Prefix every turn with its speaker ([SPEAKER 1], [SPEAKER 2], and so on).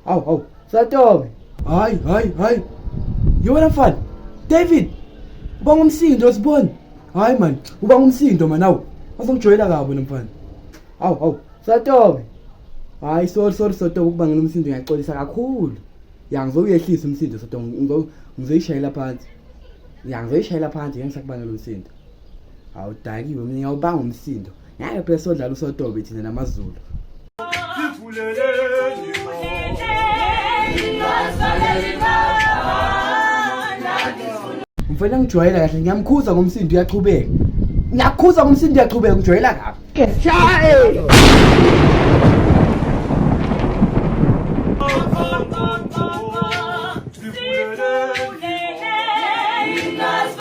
[SPEAKER 1] Hawu hawu, Satobe. Hayi hayi hayi. Yewena mfana. David. Ubanga umsindo sibona. Hayi man, ubanga umsindo man awu. Azongijwayela kabi wena mfana. Hawu hawu, Satobe. Hayi sorry sorry Sotobe ukubangela umsindo ngiyaxolisa kakhulu. Ya ngizokuyehlisa umsindo Sotobe ngizoyishayela phansi. Ya ngizoyishayela phansi ngeke ngisakubangela umsindo. Hawu dakiwe mina ngiyawubanga umsindo. Ngeke phela sodlala uSotobe thina namaZulu. Mfana ngijwayela kahle ngiyamkhuza ngomsindo uyaqhubeka. Ngiyakhuza ngomsindo uyaqhubeka ngijwayela kabi. Shaye!